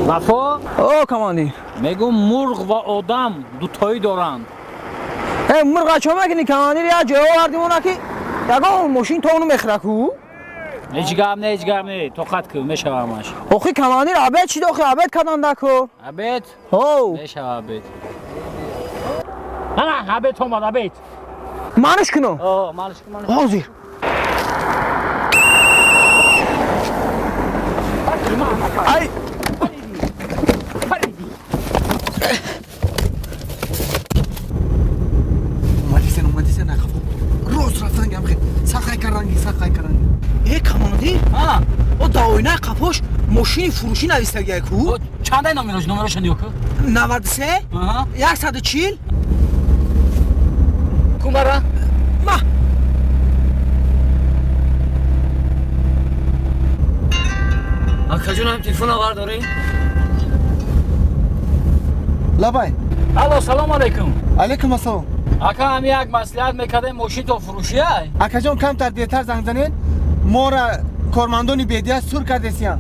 Вафо? О, командир. Мегум мурғ ва одам дутоӣ доранд. Э, мурға чо мекунӣ, командир? Як ҷой овардим она ки ягон мошин то ону мехӯра ку? Ҳеҷ гап не, ҳеҷ гап не, тоқат кун, мешава ҳамаш. Охи, командир, обед чӣ дохи? Обед кадан дако. Обед? Ҳо. Мешава обед. Ана, обед омад, обед. Манаш куно? О, манаш кун, манаш. Ҳозир. Ай! Омадисен, омадисен, ақафо. Рост рафтан гам хел. Сақай карданги, сақай карданги. Э, командир? О, да оинаи қафош мошини фурӯшӣ навистагия ку? Чандай номерош? Номероша нигоҳ кун. 93 140. Кумара? Ма. Акаҷон, ҳам телефон бардорӣ? Лабай. Алло, салом алейкум. Алейкум ассалом. Ака, ҳам як маслиҳат мекардем, мошин то фурӯшиай? Акаҷон, камтар дертар занг занед, мора кормандони бедия сур кардесиян.